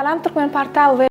Salam Türkmen Portal we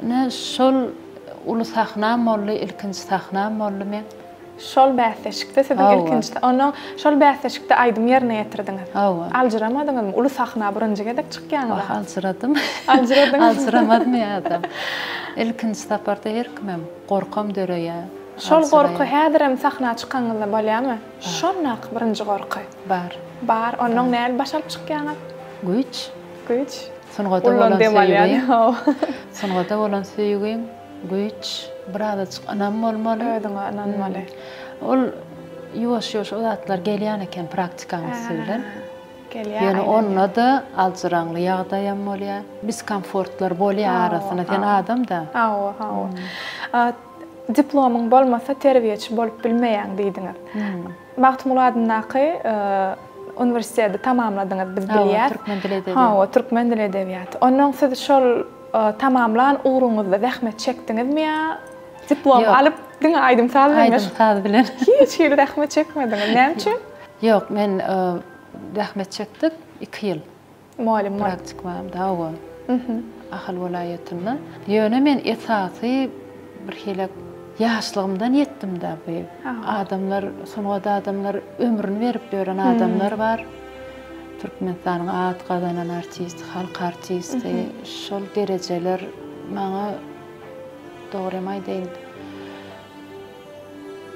Ine şol uly sahnam boldy, ilkinji sahnam boldy meň. Şol bäsleşikde siziň ilkinji, onnoň şol bäsleşikde aýdym ýerine ýetirdiňiz. Hawa. Aljyramadyňyzmy? Uly sahna birinji gezek çykýaňyz. Wah, aljyradym. Aljyradyňyz. Aljyramazmy adam. Ilkinji saparda her kimem gorkam döreýär. Şol gorky häzirem sahna çykaňyzda bolýarmy? Şondaky birinji gorky. Bar. Bar. Onnoň nähili baş alyp çykýaňyz? Güýç. Güýç. Sungata bolan söýgiň, sungata bolan söýgiň, güýç, birazajyk ynam bolmaly. Özüňe ynanmaly. Ol ýuwaş-ýuwaş o zatlar gelýän eken praktikaň üsti bilen. Gelýär. Ýöne onda-da aljyraňly ýagdaýam bolýar. Diskomfortlar bolýar arasynda. Sen adam-da. Hawa, hawa. Diplomyň bolmasa terbiýeçi bolup bilmeýäň diýdiňiz. Magtymguly adyndaky uniwersiteti tamamladyňyz biz bilýäs. Hawa, türkmen dili edebiýaty. Hawa, türkmen dili edebiýaty. Onnoň siz şol tamamlan ugruňyzda zähmet çekdiňizmi ýa diplom alyp diňe aýdym-saz bilen meşgul? Aýdym-saz bilen. Hiç hili zähmet çekmediňiz. Näme üçin? Ýok, men zähmet çekdik iki ýyl. Mugallym bolup. Praktikumda, hawa. Ahal welaýatynda. Ýöne men esasy bir hili ýaşlygymdan ýetdim-de bu. Adamlar, sungat adamlar ömrüni berip ýören adamlar bar. Türkmenistanyň at gazanan artisti, halk artisti. Şol derejeler maňa dogrymy aýdaýyn,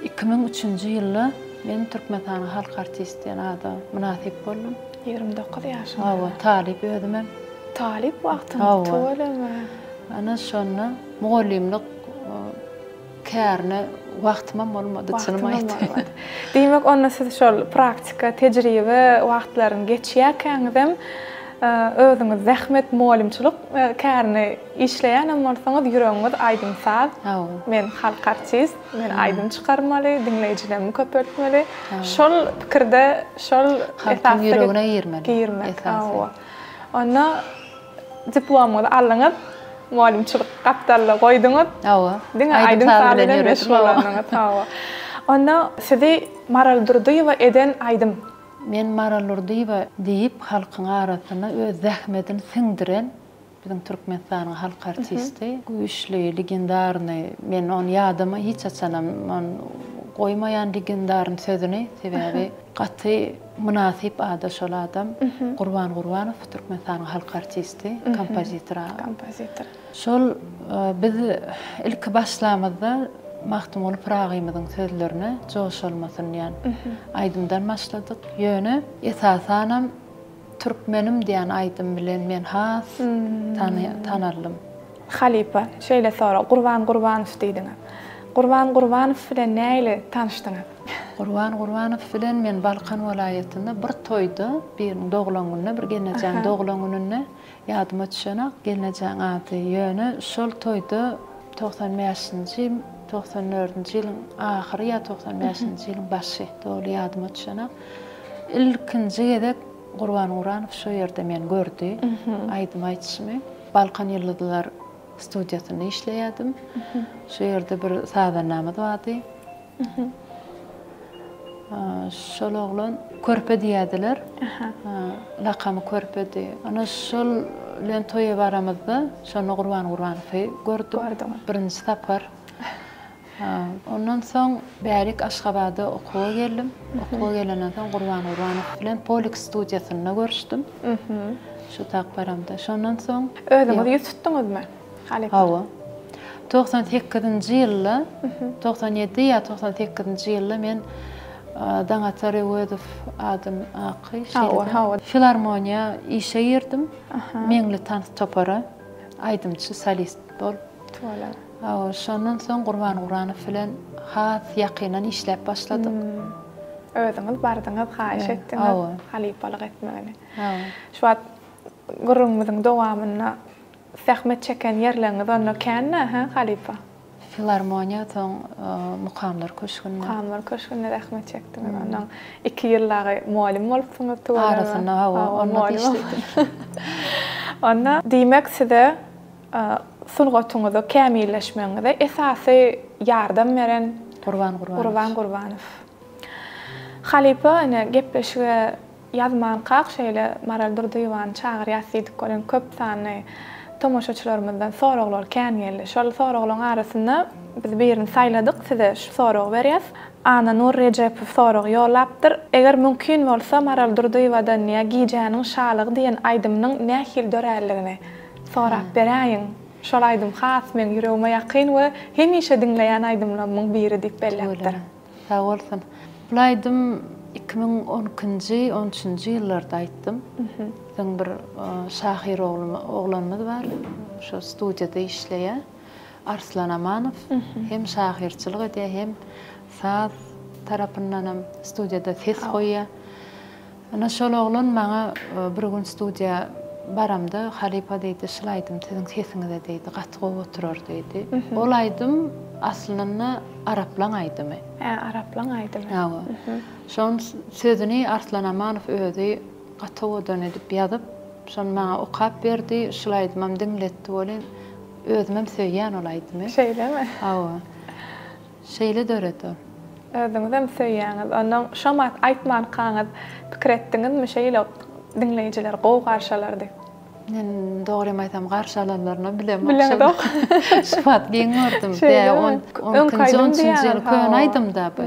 2003-nji ýylda men Türkmenistanyň halk artisti diýen ada mynasyp boldum. 29 ýaşyňyzda? Hawa, talyp özümem. Talyp wagtyňyz, tüweleme. Ana şonda mugallymlyk kärine wagtymam bolmady, çynymy aýtsaň. Diýmek, onda siz şol praktika, tejribe wagtlaryny geçýärkäňizem. Özüňiz zähmet, mugallymçylyk kärini işleýänem bolsaňyz, ýüregiňiz aýdym-saz. Men halk artist, men aýdym çykarmaly, diňleýjilerimi köpeltmeli. Şol pikirde, şol esasda Halkyň ýüregine girmeli. Girmek, hawa. Onda diplomyňyzy aldyňyz, mugallymçylyk gapdalda goýduňyz. Hawa. Diňe aýdym-saz bilen meşgullandyňyz, hawa. Onda sizi Maral Durdyýewa eden aýdym. Men Maral Durdyýewa diýip halkyň arasyna öz zähmedini siňdiren biziň Türkmenistanyň halk artisti, güýçli, legendarnyý, men ony ýadyma hiç haçanam ony goýmaýan legendarnyý sözüni, sebäbi gaty mynasyp ada şol adam, Gurban Gurbanow, Türkmenistanyň halk artisti, kompozitor. Kompozitor. Şol biz ilki başlamyzda Magtymguly Pyragymyzyň sözlerine Joş olmasyn diýen aýdymdan başladyk. Ýöne esasanam Türkmenim diýen aýdym bilen men has tanaldym. Halypa, şeýle sorag, Gurban Gurbanow diýdiňiz. Gurban Gurbanow bilen nähili tanyşdyňyz? Gurban Gurbanow bilen men Balkan welaýatynda bir toýda, biriniň doglan gününde, bir gelnejäň doglan gününde Ýadyma düşenok gelnejäň ady, ýöne şol toýda 95-nji, 94-nji ýylyň ahyry ýa 95-nji ýylyň başy, doly ýadyma düşenok. Ilkinji gezek Gurban Guranow şo ýerde meni gördi, aýdym aýdyşymy. Balkan ýyldyzlar studiýasynda işleýärdim. Şo ýerde bir sazandamyz bardy. Şol oglan Körpe diýerdiler. Lakamy Körpedi. Ana şol bilen toýa baramyzda şonda Gurban Gurbanowy gördüm. Birinji sapar. Ondan soň bärik Aşgabada okuwa geldim. Okuwa gelenden soň Gurban Gurbanow bilen Polik studiýasynda görüşdim. Şu tak baramda. Şondan soň Özüňiz ýüz tutduňyzmy? Halypa. Hawa. 98-nji ýylda, 97 ýa 98-nji ýylda men Daňatar Öwezow adyndaky Hawa, hawa. Filarmoniýa işe girdim. Meňli tans topara aýdymçy, solist bolup. Tüweleme. Hawa, şondan soň Gurban Guranow bilen has ýakyndan işläp başladyk. Özüňiz bardyňyz, haýyş etdiňiz halypalyk etmegini. Hawa. Şu wagt gürrüňimiziň dowamynda Zähmet çeken ýerleriňiz onda kän-dä, hä, halypa? Filarmoniýa, soň Mukamlar köşgünde. Mukamlar köşgünde zähmet çekdiňiz. Ondan iki ýyl dagy mugallym bolupsyňyz tüweleme. Arasynda, hawa, onda-da işledim. Onda, diýmek, size sungatyňyzy kämilleşmegiňize esasy ýardam beren Gurban Gurbanow. Gurban Gurbanow. Halypa, ine, gepleşige Ýazmankak şeýle Maral Durdyýewany çagyrýas diýdik welin köp sanly tomaşaçylarymyzdan soraglar kän geldi. Şol soraglaryň arasynda biz birini saýladyk size şu soragy berýäs. Annanur Rejepow sorag ýollapdyr. Eger mümkin bolsa Maral Durdyýewadan diýýär Gijäniň şalygy diýen aýdymynyň nähili döränligini sorap beräýiň. Şol aýdym has meň ýüregime ýakyn we hemişe diňleýän aýdymlarymyň biri diýip belläpdir. Sag bolsun. Bul aýdym 2012-nji, on üçünji ýyllarda aýtdym. Biziň bir şahyr oglanymyz bar, şo studiýada işleýär. Arslan Amanow hem şahyrçylyk edýär, hem saz tarapyndanam studiýada ses goýýar. Ana şol oglan maňa bir gün studiýa baramda halypa diýdi şul aýdym siziň sesiňize diýdi gaty gowy oturar diýdi. Ol aýdym aslynda araplaň aýdymy. Hä araplaň aýdymy. Hawa. Şoň sözüni Arslan Amanow özi gaty owadan edip ýazyp şony maňa okap berdi şul aýdymam diňletdi welin özümem söýýän ol aýdymy. Şeýlemi? Hawa. Şeýle döredi ol. Özüňizem söýýäňiz. Onnoň şomat aýtmankaňyz pikir etdiňizmi şeýle diňleýjiler gowy garşy alar diýip? Men dogrymy aýtsam garşy alanlarynam bilemok. Bileňizok. Şu wagt geň gördüm. Şeýlemi? On ikinji, on üçünji ýyl köne aýdym-da bu.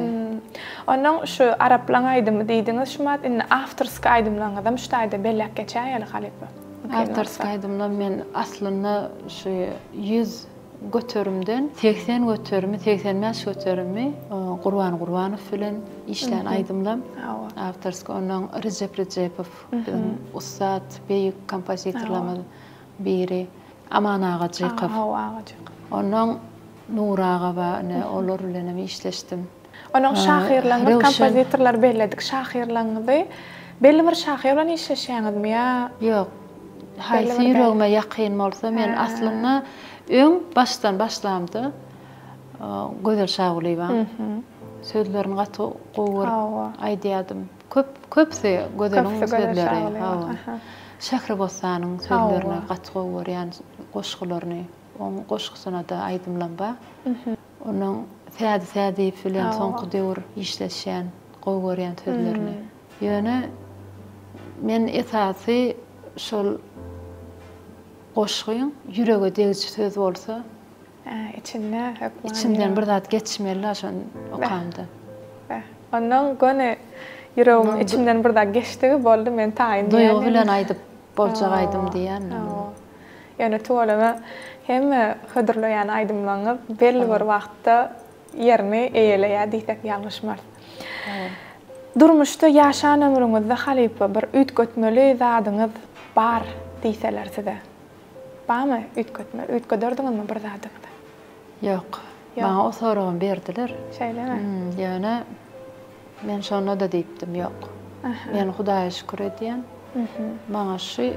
Onnoň şu araplaň aýdymy diýdiňiz şumat indi awtorskiý aýdymlaryňyzam şu taýda belläp geçäýeli halypa. Awtorskiý aýdymlar men aslynda şu 100 göterimden 80 göterimi, 85 göterimi Gurban Gurbanow bilen işlän aýdymlam. Awtorskiý ondan Rejep Rejepow biziň ussat, beýik kompozitorlarymyz biri. Aman Agajykow. Ondan Nury aga bar, ine olar bilen hem işleşdim. Onuň şahyrlaryňyz, kompozitorlary belledik. Şahyrlaryňyzy belli bir şahyr bilen işleşýäňizmi ýa? Ýok. Haýsy ýüregime ýakyn bolsa men aslynda öň başdan başlamda Gözel Şagulyýewaň sözlerini gaty gowy görüp aýdýardym. Köp köpüsi Gözeliň sözleri. Hawa. Şähribossanyň sözlerini gaty gowy görýän goşgularyny. Oň goşgusynada aýdymlam bar. Onuň Sädi Sädiýew bilen soňky döwür işleşýän gowy görýän sözlerini. Ýöne men esasy şol goşgyň ýürege degiji söz bolsa, içinde hökman içimden bir zat geçmeli-la şony okamda. Beh. Onnoň göni ýüregiň içinden bir zat geçdigi boldy men taýyn diýýän. Duýgy bilen aýdyp boljak aýdym diýýän. Ýöne tüweleme hemme hödürleýän aýdymlaryňyz belli bir wagtda ýerini eýeleýär diýsek ýalňyşmarys. Durmuşda ýaşan ömrüňizde halypa bir üýtgetmeli zadyňyz bar diýseler size. Barmy üýtgetme, üýtgederdiňizmi bir zadyňyzy? Ýok. Maňa o soragam berdiler. Şeýlemi? Ýöne Men şonda-da diýipdim, ýok. Men Hudaýa şükür edýän. Maňa şu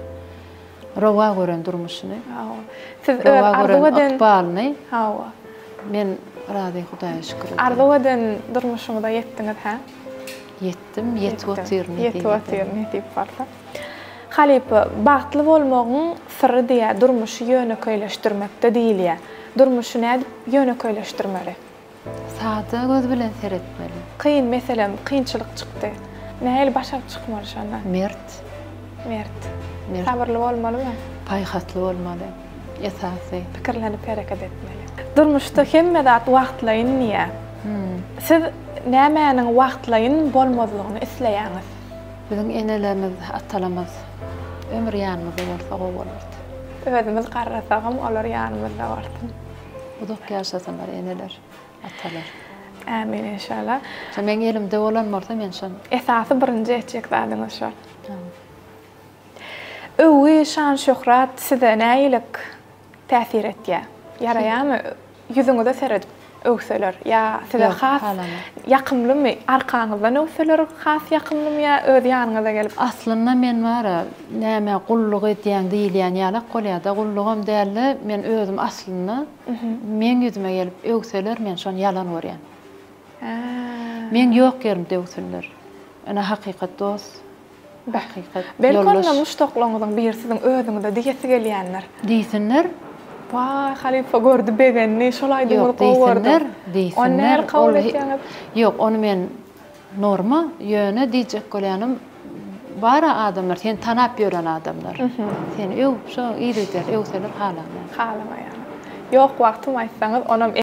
rowa gören durmuşyny, Hawa. Siz öz arzuw eden ykbalyny Hawa. Men razy Hudaýa şükür edýän. Arzuw eden durmuşyňyza ýetdiňiz, hä? Ýetdim, ýetip otyryn nesip Ýetip otyryn nesip bolsa. Halypa, bagtly bolmagyň syry diýýär, durmuşy ýönekeýleşdirmekde diýilýär. Durmuşy nädip ýönekeýleşdirmeli? Sada göz bilen seretmeli. Kyn meselem, kynçylyk çykdy. Nähili başaryp çykmaly şondan? Mert. Mert. Mert. Sabyrly bolmalymy? Paýhasly bolmaly. Esasy. Pikirlenip hereket etmeli. Durmuşda hemme zat wagtlaýyn diýýär. Siz nämäniň wagtlaýyn bolmazlygyny isleýäňiz? Biziň enelerimiz, atalarymyz ömür ýanymyzda bolsa gowy bolardy. Özümiz garrasagam olar ýanymyzda bolsun. Uzak ýaşasynlar eneler, atalar. Ämin inşallah. Şo meň elimde bolan bolsa men şony. Esasy birinji etjek zadyňyz şol. Öwgi, şan-şöhrat size nägilik täsir etýär? Ýaraýarmy ýüzüňize seredip öwseler ýa size has ýakymlymy arkaňyzdan öwseler has ýakymlymy ýa öz ýanyňyza gelip. Aslynda men bara näme gulluk edýäň diýilýän ýalak bolýada gullugam dälde men özüm aslynda meň ýüzüme gelip öwseler men şony ýalan görýän. Meň ýok ýerimde öwsünler. Ine hakykat dost. Hakykat. Belki onda muşdaklaryňyzyň biri siziň özüňize diýesi gelýändir. Diýsinler. Waý, halypa gördi, begendi, şol aýdymyňyzy gowy gördüm. Diýsinler, diýsinler. Ony nähili kabul etýäňiz? Ýok, ony men norma, ýöne diýjek bolýanym, bar-a adamlar, seni tanap ýören adamlar. Seni öwüp, şo yzygiderli öwseler halamaýan. Halamaýan. Ýok wagtym aýtsaňyz, onam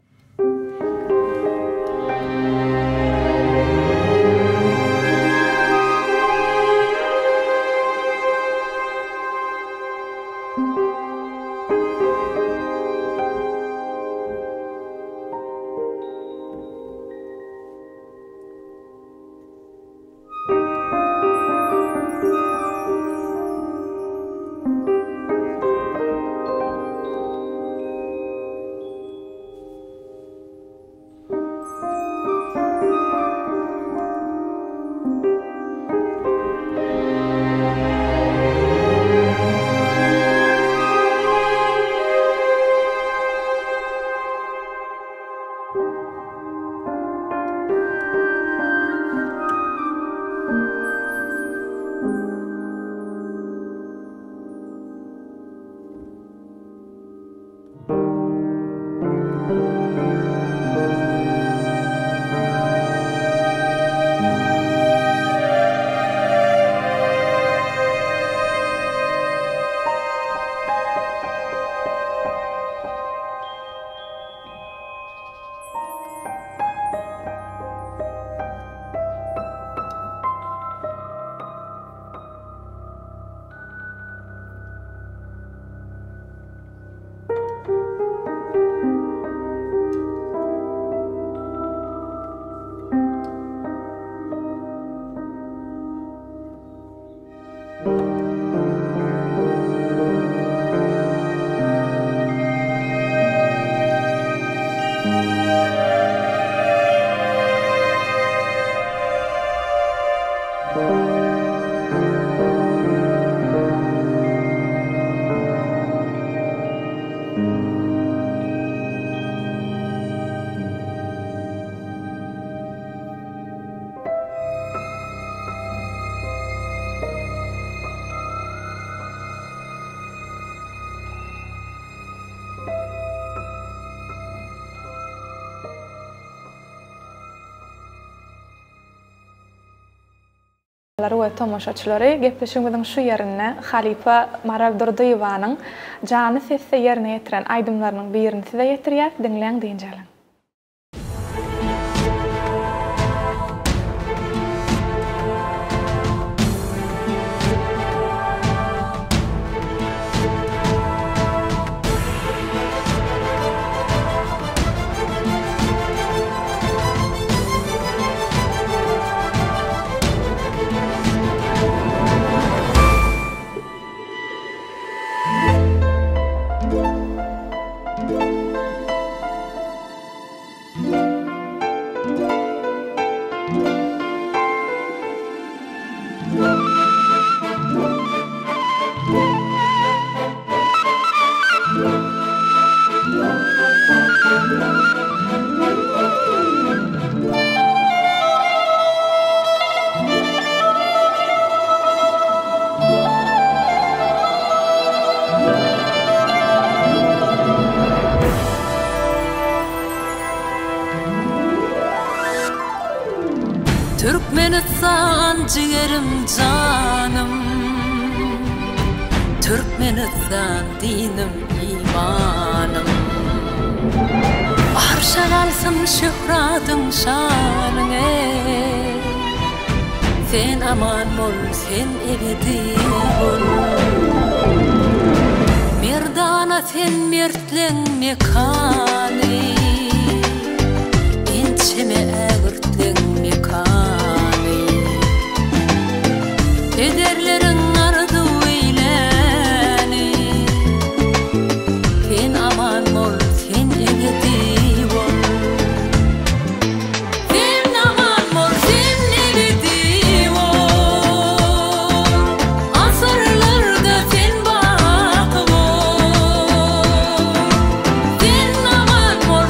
We tomaşaçylary gepleşigimiziň şu ýerinde halypa Maral Durdyýewanyň janly sesde ýerine ýetiren aýdymlarynyň birini size ýetirýäs, diňläň dynç alyň. Türkmenistan jigerim janym Türkmenistan dinim imanym Arşa galsyn şöhratyň şanyň eý Sen aman bol sen ebedi bol Merdana sen mertleň mekany Ençeme ägirtleň mekany Pederleriň arzuw eýläni Sen aman bol, sen ebedi bol. Sen aman bol, sen ebedi bol. Asyrlarda sen baky bol. Sen aman bol.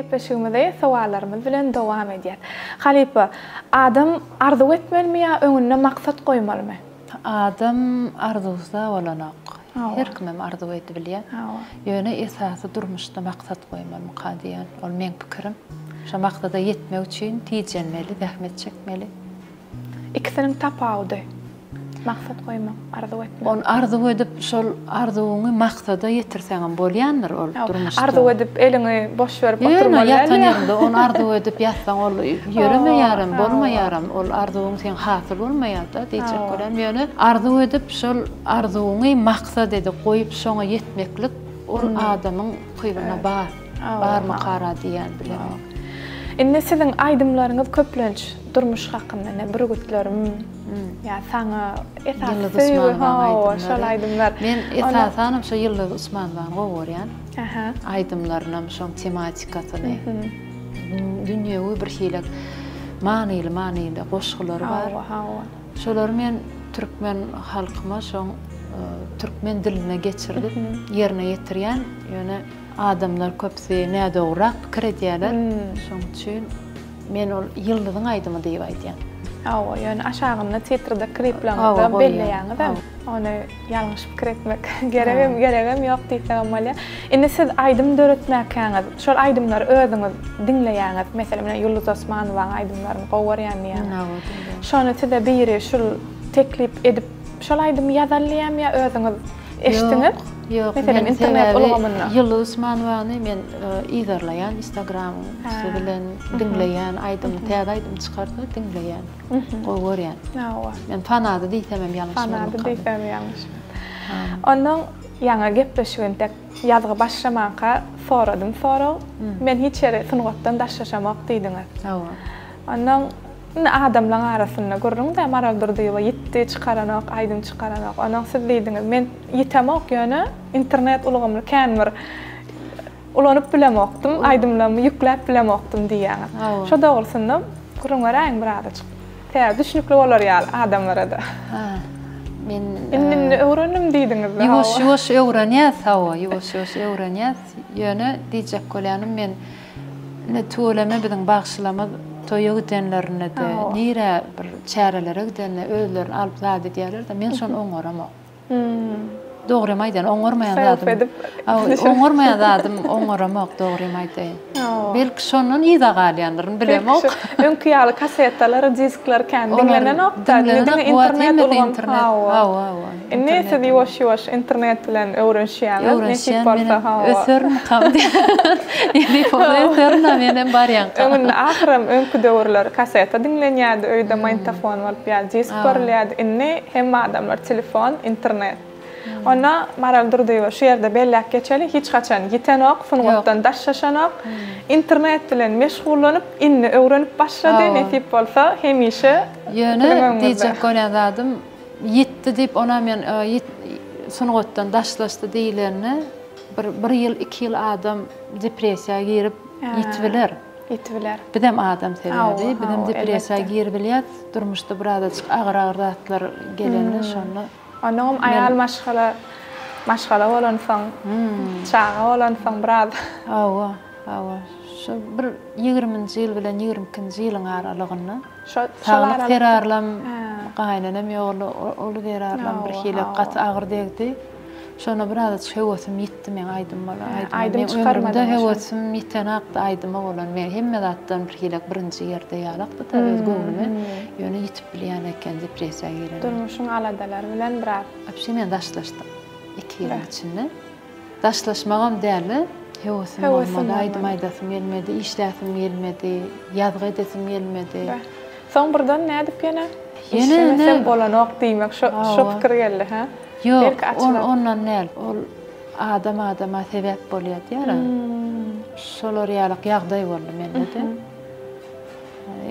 Gepleşigimizi sowallarymyz bilen dowam edýäs. Halypa, adam arzuw etmelimi ýa öňünde maksat goýmalymy? Adam arzuwsyz-a bolanok. Her kimem arzuw edibilýär. Ýöne esasy durmuşda maksat goýmalymyka diýýän. Ol meň pikirim. Şo maksada ýetmek üçin tijenmeli, zähmet çekmeli. Ikisiniň tapawudy. Maksat goýmak, arzuw etmek. Ony arzuw edip, şol arzuwyňy maksada ýetirseňem bolýandyr ol durmuşda. Arzuw edip, eliňi boş berip oturmaly däl. Ýöne ýatan ýeriňde ony arzuw edip ýatsaň ol ýöremeýärem, bolmaýaram. Ol arzuwyň seň hasyl bolmaýar-da diýjek bolýan. Ýöne arzuw edip, şol arzuwyňy maksat edip goýup, şoňa ýetmeklik ol adamyň ukybynda bar. Barmykara diýýän bilemok. Indi siziň aýdymlaryňyz köplenç durmuş hakynda, ine bürgütlerim ýa saňa esasy Ýyldyz söýgi Usmanowanyň hawa şol aýdymlary. aýdymlar. Men Onda esasanam şo Ýyldyz Usmanowany gowy görýän. Aha. Aýdymlarynam şoň tematikasyny. Dünýewi bir hili manyly manyly goşgulary bar. Hawa, hawa. Şolary men türkmen halkyma şoň türkmen diline geçirilip ýerine ýetirýän. Ýöne Adamlar köpüsi nädogryrak pikir edýärler. Şoň üçin men ol Ýyldyzyň aýdymy diýip aýdýan. Hawa, ýöne aşagynda titrde kliplaryňyzda belleýäňizem. Ony ýalňyş pikir etmek geregem geregem ýok diýsegem bolýar. Indi siz aýdym döretmäkäňiz, şol aýdymlary özüňiz diňleýäňiz. Meselem, ine Ýulduz Osmanowaň aýdymlaryny gowy görýän diýýäňiz. Şony size biri şul teklip edip şol aýdymy ýazaly diýýämi ýa özüňiz Eşitdiňiz? Ýok, Meselem, men internet sebäbi ulgamynda. Ýyldyz Usmanowany men yzarlaýan Instagramyň üsti bilen diňleýän, aýdymy, täze aýdym çykarsa diňleýän. Gowy görýän. Hawa. Men fanady diýsemem ýalňyş Fanady bolmakam. diýsem ýalňyş. Onnoň ýaňy gepleşik entek ýazgy başlamanka soradym sorag. Men hiç ýere sungatdan daşlaşamok diýdiňiz. Hawa. Onnoň Indi adamlaň arasynda gürrüň-dä Maral Durdyýewa ýitdi, çykaranok, aýdym çykaranok. Onnoň siz diýdiňiz, men ýitemok, ýöne internet ulgamyny kän bir ulanyp bilemokdym, aýdymlarymy ýükläp bilemokdym diýýäňiz. Şo dogrusynda gürrüň beräýiň birazajyk. Sebäbi düşnükli bolar ýaly adamlara-da. Men Indi-indi öwrendim diýdiňiz-de. Ýuwaş-ýuwaş öwrenýäs, hawa, ýuwaş-ýuwaş öwrenýäs. Ýöne diýjek bolýanym men Ine, tüweleme biziň bagşylamyz toýa gidenlerinde-de, nirä bir çärelere gidende özlerini alyp zat edýärler-de, men şony oňaramok. Dogrymy aýdaýyn, oňarmaýan zadym. Oňarmaýan zadym oňaramok, dogrymy aýdaýyn. Belki şondan yza galýandyryn, bilemok. Öňki ýaly kasetalar, diskler kän diňlenenok-da, indi diňe internet ulgamy. Hawa, hawa. Indi siz ýuwaş-ýuwaş internet bilen öwrenişýäňiz, nesip bolsa, hawa. Öserin-kam diýýän. Nesip bolsa öserin-a menem barýankam. Öňünde ahyram öňki döwürler kaseta diňlenýärdi, öýde magnitofon bolup ýa disk görülýärdi. Indi hemme adamlar telefon, internet. Onda Maral Durdyýewa şu ýerde belläp geçeli, hiç haçan ýitenok, sungatdan daşlaşanok. Internet bilen meşgullanyp, indi öwrenip başlady, nesip bolsa hemişe siziň öňüňizde. Ýöne diýjek bolýan zadym, Ýitdi diýip, ona men sungatdan daşlaşdy diýlende, bir, bir ýyl, iki ýyl adam depressiýa girip ýitibiler. Ýitibiler. Bizem adam sebäbi, bizem depressiýa giribilýäs. Durmuşda birazajyk agyr-agyr zatlar gelende şonda. Onnoňam aýal maşgala, maşgala bolansoň, çaga bolansoň biraz. Hawa, hawa. Şo bir ýigriminji ýyl bilen 22-nji ýylyň aralygynda. Şo şol Saglyk aralykda. zerarlam Hä. gaýynenem ýoguldy, ol zerarlam bir Hawa, hili hawa. gaty agyr degdi. Şonda birazajyk höwesim ýitdi meň aýdym bolan, Hä, aýdyma. aýdym Meň ömrümde çykarmadyňyz şo. höwesim ýitenakdy aýdyma bolan. Men hemme zatdan bir hili birinji ýerde ýalakdy-da öz göwnüme. Ýöne ýitip bilýän eken depressiýa girende. Durmuşyň aladalary bilen biraz. Wapşe men daşlaşdym iki ýylyň içinde. Daşlaşmagam däldi. Höwesim bolmady, aýdym aýdasym gelmedi, işläsim gelmedi, ýazgy edesim gelmedi. Soň birden nädip ýene işlemesem bolanok diýmek şo pikir geldi, hä? Ýok, ol ondan däl. Ol adam adama sebäp bolýar diýýär-ä. Şolar ýalyk ýagdaý boldy mende-de.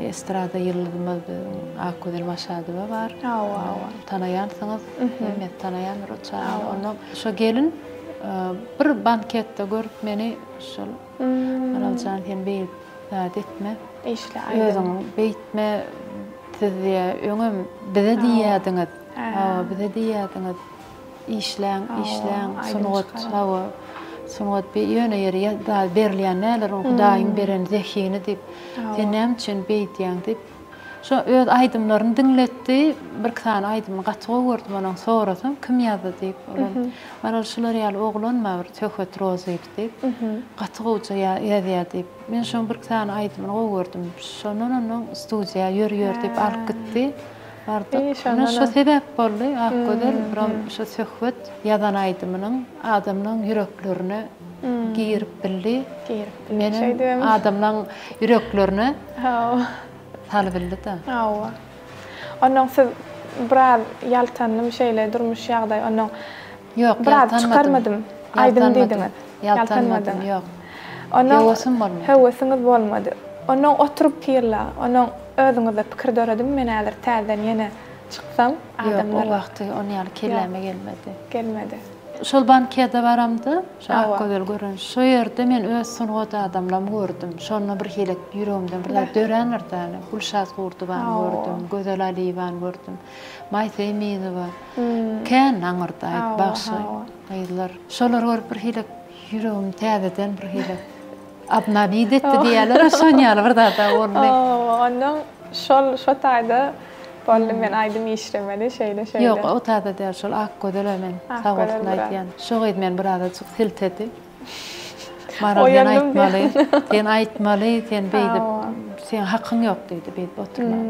Estrada ýyldyzymyz biziň Akgözel Maşadowa bar. Hawa, hawa. Tanaýansyňyz, hemmesi tanaýandyr o çagany. Ondan şo gelin bir banketde görüp meni şol Maraljan sen beýle zat etme. Işle aýdym. Özüň beýtme siz diýä öňem bize diýýädiňiz. Hawa, bize diýýädiňiz. Işläň, işläň, sungat, hawa. Sungat bi ýöne ýere berilýän däldir, ol Hudaýyň beren zehini diýip. Sen näme üçin beýdýäň diýip. Şo öz aýdymlaryny diňletdi. Birki sany aýdymyny gaty gowy gördüm onuň. Sorasam kim ýazdy diýip. Olam Maral şular ýaly oglan bar bir Söhbet Rozyýew diýip. Gaty gowja ýazýar diýip. Men şoň birki sany aýdymyny gowy gördüm. Şondan onnoň studiýa ýör ýör diýip alyp gitdi. Bardyk. Ine şo sebäp boldy Akgözel biram şo Söhbet ýazan aýdymynyň adamlaň ýüreklerine girip bildi. Girip bildi. Menem adamlaň ýüreklerine salybildi-de. Hawa. Onnoň siz biraz ýaltandym şeýle durmuş ýagdaý onnoň Ýok, biraz ýaltanmadym. çykarmadym aýdym diýdiňiz. Ýaltanmadym, ýok. Onnoň Höwesim bolmady. Höwesiňiz bolmady. Onnoň oturyp ýylla, onnoň özüňizde pikir döredimi men häzir täzeden ýene çyksam adamlar. Ýok, o wagty on ýaly kelläme gelmedi. Gelmedi. Şol bankeda baramda, şo Akgözel gören, şo ýerde men öz sungat adamlarymy gördüm. Şonda bir hili ýüregimden bir zat dörändir-dä ýöne. Gülşat Gurdowany gördüm, Gözel Aliýewany gördüm, Maýsa Eminowa. Kän aňyrda aýt bagşy gyzlar. Şolary görüp bir hili ýüregim täzeden bir hili obnowit etdi diýýärler-ä, şon ýaly bir zat-a boldy. Onnoň şol şo taýda boldy men aýdym işlemeli şeýle şeýle. Ýok o taýda däl şol Akgözele men sag bolsun aýdýan. Şo gyz meni birazajyk siltedi. Maral sen aýtmaly, sen aýtmaly, sen beýdip seň hakyň ýok diýdi beýdip oturmaga.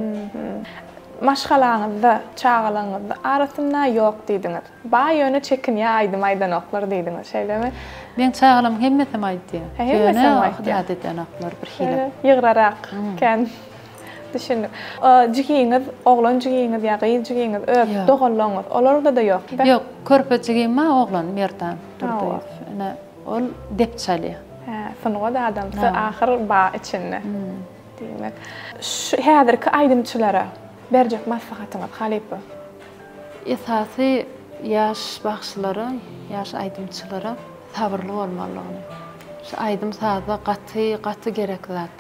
Maşgalaňyzda çagalaryňyzda arasynda ýok diýdiňiz. Ba ýöne çekinýä aýdym aýdanoklar diýdiňiz şeýlemi? Meň çagalamyň hemmesem aýdýa. Hä hemmesem aýdýa. Ýöne zat edenoklar bir hili. Ýygrarak kän. Düşündim. Jigiňiz, oglan jigiňiz ýa gyz jigiňiz, öz doganlaryňyz, olarda-da ýok. Ýok, körpe jigim bar oglan Merdan Durdyýew. Ine ol dep çalýa. Hä, sungat adamsy ahyr ba içinde. Diýmek. Şu häzirki aýdymçylara berjek maslahatyňyz halypa? Esasy ýaş bagşylara, ýaş aýdymçylara sabyrly bolmalygyny. Şu aýdym-sazda gaty, gaty gerek zat.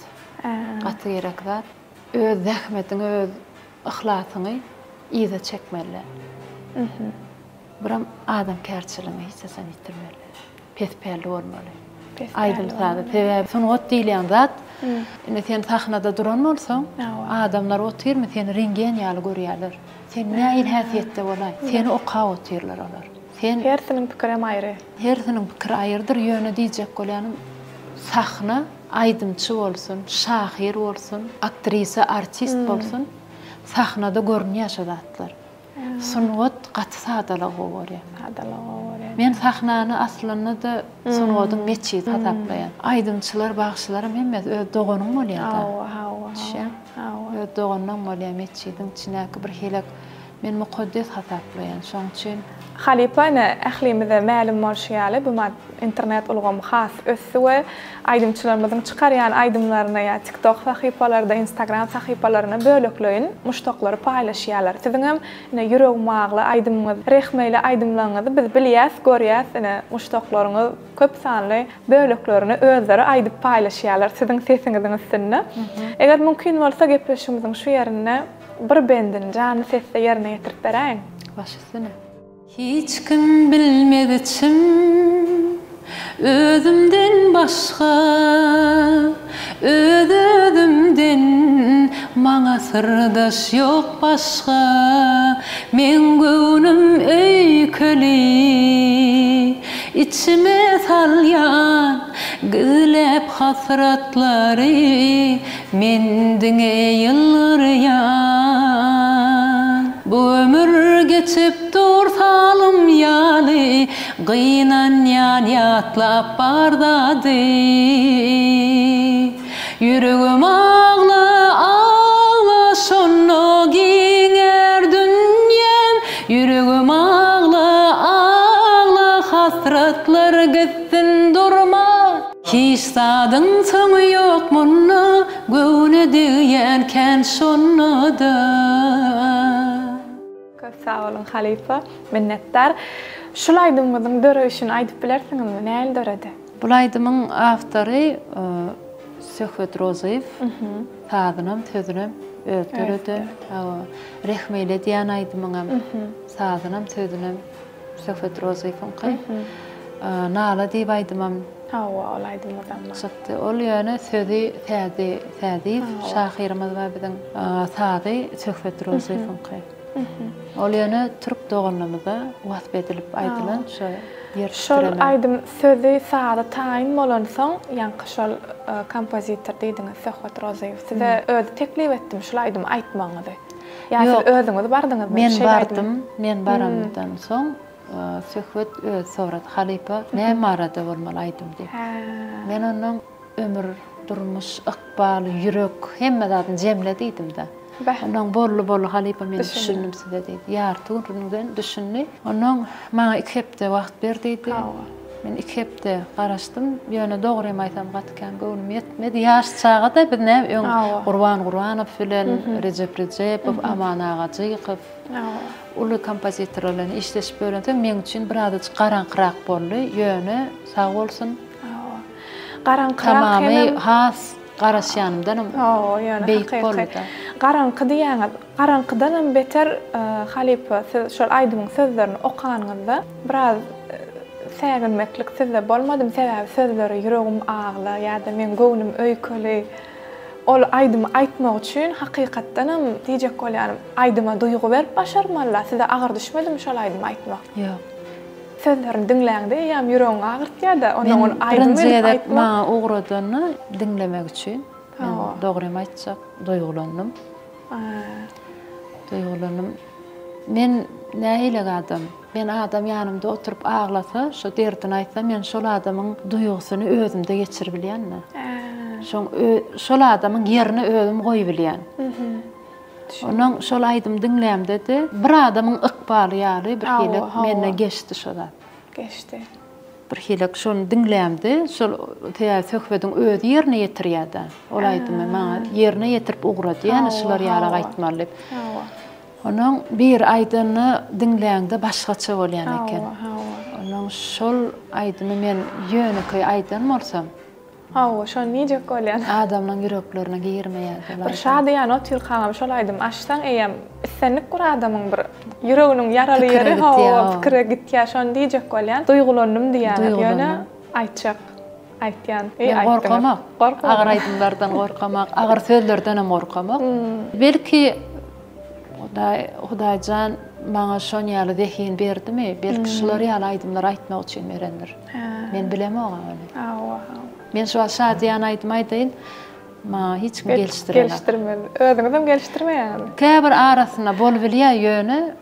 Gaty gerek zat. Öz zähmetiňi, öz yhlasyňy yza çekmeli däl. Biram adamkärçiligiňi hiç haçan ýitirmeli däl. Pespälli bolmaly. Aýdym-sazy. Sebäbi sungat diýilýän zat, indi sen sahnada duran bolsaň, adamlar otyrmy, seni rentgen ýaly görýärler. Sen nähili häsiýetde bolaý, seni okap otyrlar olar. Sen. Hersiniň pikirem aýry. Hersiniň pikiri aýrydyr, ýöne diýjek bolýanym, sahna aýdymçy bolsun, şahyr bolsun, aktrisa, artist bolsun, sahnada görünýär şo zatlar. Sungat gaty sadalygy gowy görýär. Sadalygy gowy görýär. Men sahnany aslynda-da sungatyň metjidi hasaplaýan. Aýdymçylar, bagşylaram hemmesi öz doganyň bolýar-da. Hawa, hawa. Düşýäň? Hawa. Öz doganyň bolýar metjidiň içindäki bir helek. Men mukaddes hasaplaýan. Şoň üçin. Halypa ine ählimize mälim bolşy ýaly bu mat internet ulgamy has ösdi we aýdymçylarymyzyň çykarýan aýdymlaryny ýa tiktok sahypalarda instagram sahypalarynda bölekleýin muşdaklary paýlaşýarlar. Siziňem ine ýüregim agla aýdymyňyz rehmeýle aýdymlaryňyzy biz bilýäs görýäs ine muşdaklaryňyz köp sanly böleklerini özleri aýdyp paýlaşýarlar siziň sesiňiziň üstünde. Eger mümkin bolsa gepleşigimiziň şu ýerinde bir bendini janly sesde ýerine ýetirip beräýiň. Baş üstüne. Hiç kim bilmez içim özümden başga Öz-özümden maňa syrdaş ýok başga Meň göwnüm öýkeli içime salýan Gizläp hasratlary Men diňe ýylgyrýan. Bu ömür geçip dur salym ýaly, Gynanýan ýatlap bar zady. Ýüregim agla, agla, şonda giňär dünýäm, Ýüregim agla, agla, hasratlar gitsin durma. Hiç zadyň soňy ýok munda, Göwne degýän kän şonda-da. Köp sag boluň halypa, minnetdar. Şul aýdymyňyzyň döreýşini aýdyp bilersiňizmi, nähili döredi? Bul aýdymyň awtory Söhbet Rozyýew, sazynam, sözünem özi döredi. Hawa, Rehmeýle diýen aýdymyňam sazynam, sözünem Söhbet Rozyýewiňki. Nala diýip aýdymam. Hawa, ol aýdymyzam bar. Çykdy. Ol ýöne sözi Sädi Sädiýew şahyrymyz bar biziň. Sazy Söhbet Rozyýewiňki. Ol ýöne türk doganlarymyza wasp edilip aýdylan şo ýer Şol aýdym sözi, sazy taýyn bolansoň, ýaňky şol kompozitor diýdiňiz Söhbet Rozyýew size özi teklip etdimi şul aýdymy aýtmagyňyzy? Ýa siz özüňiz bardyňyzmy? Men bardym, men baramdan soň Söhbet özi sorady, halypa näme barada bolmaly aýdym diýip. Men ondan ömür, durmuş, ykbal, ýürek hemme zadyny jemle diýdim-de. Ondan boldy boldy halypa men düşündim size diýdi. Ýarty gürrüňden düşündi. Ondan maňa iki hepde wagt ber diýdi. Men iki hepde garaşdym. Ýöne dogrymy aýtsam gaty kän göwnüm ýetmedi. Ýaş çaga-da biz näme öň Gurban Gurbanow bilen, Rejep Rejepow, Aman Agajykow uly kompozitorlar bilen işleşip ýörensoň meň üçin birazajyk garaňkyrak boldy. Ýöne sag bolsun. Garaňkyrak hemem. Tamamy has garaşýanymdanam beýik boldy-da. Garaňky diýýäňiz. Garaňkydanam beter halypa siz şol aýdymyň sözlerini okanyňyzda biraz säginmeklik sizde bolmadymy? Sebäbi sözleri ýüregim agla ýa-da meň göwnüm öýkeli. Ol aýdymy aýtmak üçin hakykatdanam diýjek bolýanym aýdyma duýgy berip başarmalyda. Size agyr düşmedimi şol aýdymy aýtmak? Ýok. Sözlerini diňläňde eýýäm ýüregiňi agyrtýar-da, ondan ony aýdym birinji edip gezek aýtmak. maňa ugradanda diňlemek üçin, men dogrymy aýtjak, duýgulandym. Duýgulandym. Men nähili adam? Men adam ýanymda oturyp aglasa, şo derdini aýtsa, men şol adamyň duýgusyny özümde geçiribilýän-de. Şoň şol adamyň ýerine özüm goýubilýän. Onnoň şol aýdymy diňlämde-de bir adamyň ykbaly ýaly bir hilek mende geçdi şo zat. Geçdi. Bir hilek şony diňlämde şol sebäbi söhbediň özi ýerine ýetirýär-dä. Ol aýdymy maňa ýerine ýetirip ugrady ýa-ni şular ýaly aýtmaly diýip. Onnoň biri aýdanda diňläňde başgaça bolýan eken. Onnoň şol aýdymy men ýönekeý aýdan bolsam, Hawa, şony diýjek bolýan. Adamlaň ýüreklerine girmeýär şol aýdym. Bir şadyýan otyrkaňam şol aýdymy açsaň eýýäm islendik bir adamyň bir ýüreginiň ýaraly ýeri hawa pikire gitýär şony diýjek bolýan. Duýgulandym diýýäňiz ýöne aýtjak aýtýan Men gorkamak. Agyr aýdymlardan gorkamak, agyr sözlerdenem gorkamak. Belki Hudaý Hudaýjan maňa şon ýaly zehin berdimi, belki şular ýaly aýdymlary aýtmak üçin berendir. Men bilemok ony. Hawa, hawa. Men şu wagt şadyýan aýdym aýdaýyn, maňa hiç kim gelişdirenok. Gelişdirmez. Özüňizem gelişdirmeýäňizmi? Käbir arasynda bolubilýär, ýöne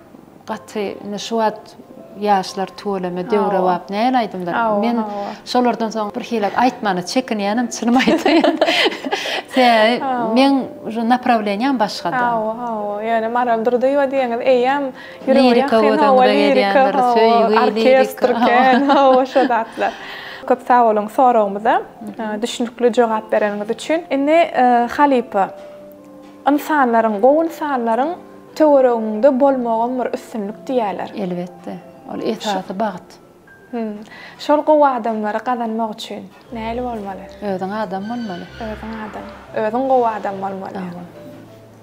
Gaty indi şu wagt ýaşlar tüweleme döwrebap nähili aýdymlar. Men şolardan soň bir hili aýtmana çekinýänem çynymy aýtaýyn. Sebäbi meň şu naprawleniýam başgada. Hawa hawa ýöne Maral Durdyýewa diýeňiz eýýäm ýürege ýakyn hawa lirika hawa orkestr kän hawa şo zatlar. Köp sag boluň soragymyza düşnükli jogap bereniňiz üçin. Indi halypa ynsanlaryň gowy ynsanlaryň Töweregiňde bolmagam bir üstünlik diýýärler. Elbetde. Ol esasy bagt. Hum. Şol gowy adamlary gazanmak üçin nähili bolmaly? Özüň adam bolmaly. Özüň adam. Özüň gowy adam bolmaly. Hawa.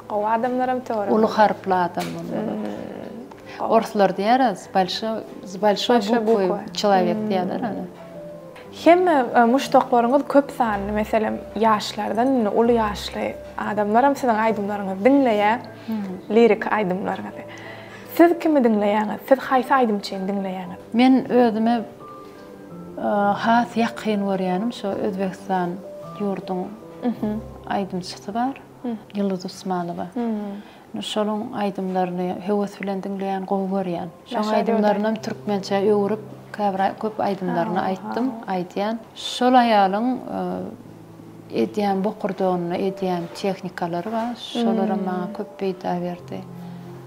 Gowy adamlaram töwerek. Uly harply adam bolmaly. Orslar diýýär, s bolşoý, s bolşoý bukwy çelowek diýýärler ony. Hemme muşdaklaryňyz köp sanly, meselem, ýaşlardan indi uly ýaşly adamlaram siziň aýdymlaryňyzy diňleýär, liriki aýdymlaryňyzy. Siz kimi diňleýäňiz? Siz haýsy aýdymçyny diňleýäňiz? Men özüme has ýakyn görýänim şo Özbegistan ýurduň aýdymçysy bar, Ýyldyz Usmanowa. Şonuň aýdymlaryny höwes bilen diňleýän, gowy görýän. Şoň aýdymlarynam türkmençä öwrüp, käbir köp aýdymlaryny aýtdym, aýdýan. Şol aýalyň edýän bokurdagynda edýän tehnikalary bar, şolaram maňa köp peýda berdi.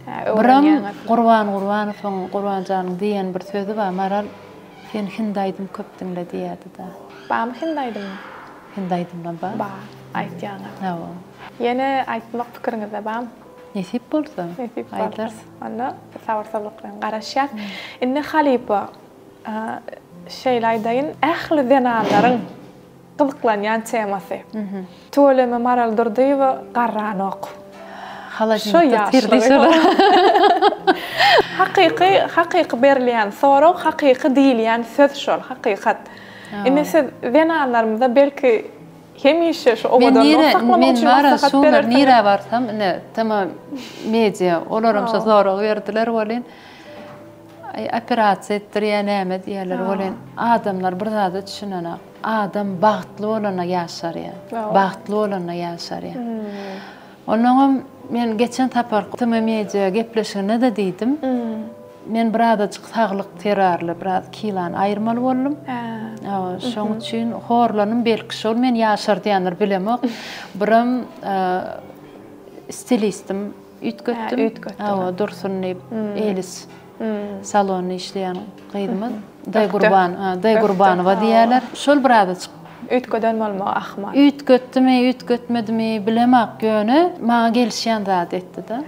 Biram Gurban Gurbanowyň, Gurbanjanyň diýen bir sözi bar, Maral, sen hindi aýdym köp diňle diýýärdi-de. Barmy hindi aýdymy? Hindi aýdymlam bar. Bar, aýtýaňyz. Hawa. Ýene aýtmak pikiriňizde barmy? Nesip bolsa, Nesip bolsa. aýdarys. Onda sabyrsyzlyk bilen garaşýas. Indi halypa, şeýle aýdaýyn, ähli zenanlaryň gyzyklanýan temasy. Tüweleme Maral Durdyýewa garranok. Holodilnikde otyr diýşeler. Hakyky, hakyky berilýän sorag, hakyky diýilýän söz şol, hakykat. Indi siz zenanlarymyza belki hemişe şu owadanlygy saklamak üçin maslahat berersiňiz. Men nirä barsam, ine, TM Media, olaram şo soragy berdiler welin, aý, operasiýa etdirýär, näme diýýärler welin, adamlar bir zada düşünenok. Adam bagtly bolanda ýaşarýar. Bagtly bolanda ýaşarýar. Onnoňam men geçen sapar TM Media gepleşiginde-de diýdim. Men birazajyk saglyk zerarly biraz kilony aýyrmaly boldum. Şoň üçin horlanym belki şol meni ýaşardýandyr bilemok. Biram stilistim üýtgetdim. Hawa, Dursun diýip, Elis salonda işleýän gyzymyz Daýgurban, Daýgurbanowa diýýärler. Şol birazajyk üýtgeden bolmagy ahmal. Üýtgetdimi, üýtgetmedimi bilemok, ýöne maňa gelişýän zady etdi-de.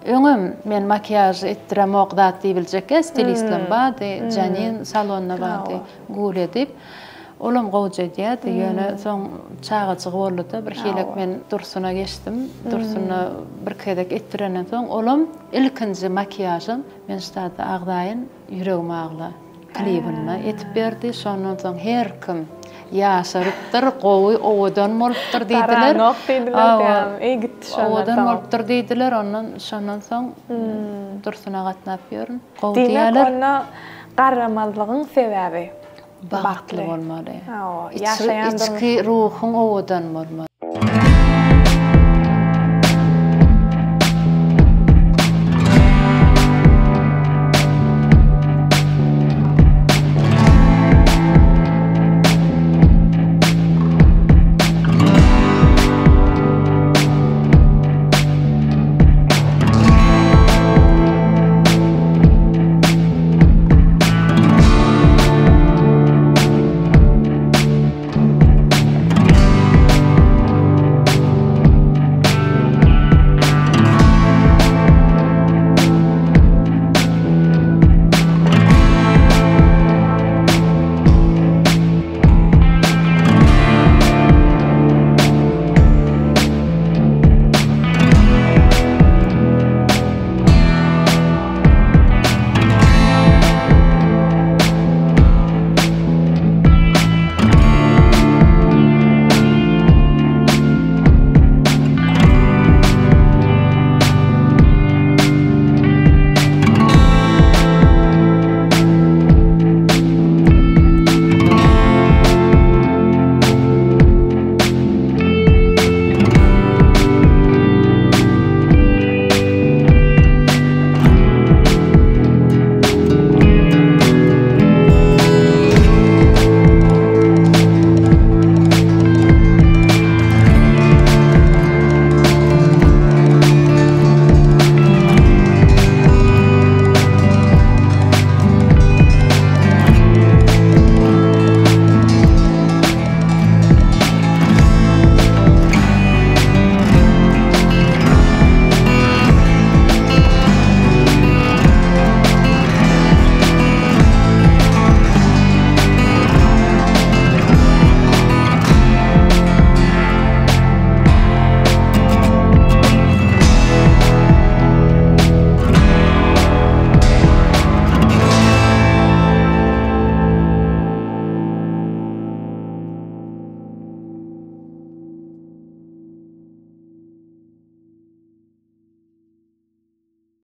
Öňem men makiýaž etdiremok zat diýibiljekkä stilistlem bardy, Janin salonda bardy, Gulýa diýip. Olam gowja edýärdi, ýöne soň çagajygy boldy-da, bir hilek men Dursuna geçdim. Dursuna birki gezek etdirenden soň, olam ilkinji makiýažym, men şu zady agzaýyn, Ýüregim agla klibinde etip berdi. Şondan soň her kim ýaşarypdyr, gowy, owadan bolupdyr diýdiler. Garanok diýdiler diýýämi? Eý gitdi şondan soň. Owadan bolupdyr diýdiler, ondan şondan soň Dursuna gatnap ýörün. Gowy diýýärler. Diýmek onda garramazlygyň sebäbi bagtly bolmaly. Hawa, ýaşaýan durmuş. Içki ruhuň owadan bolmaly.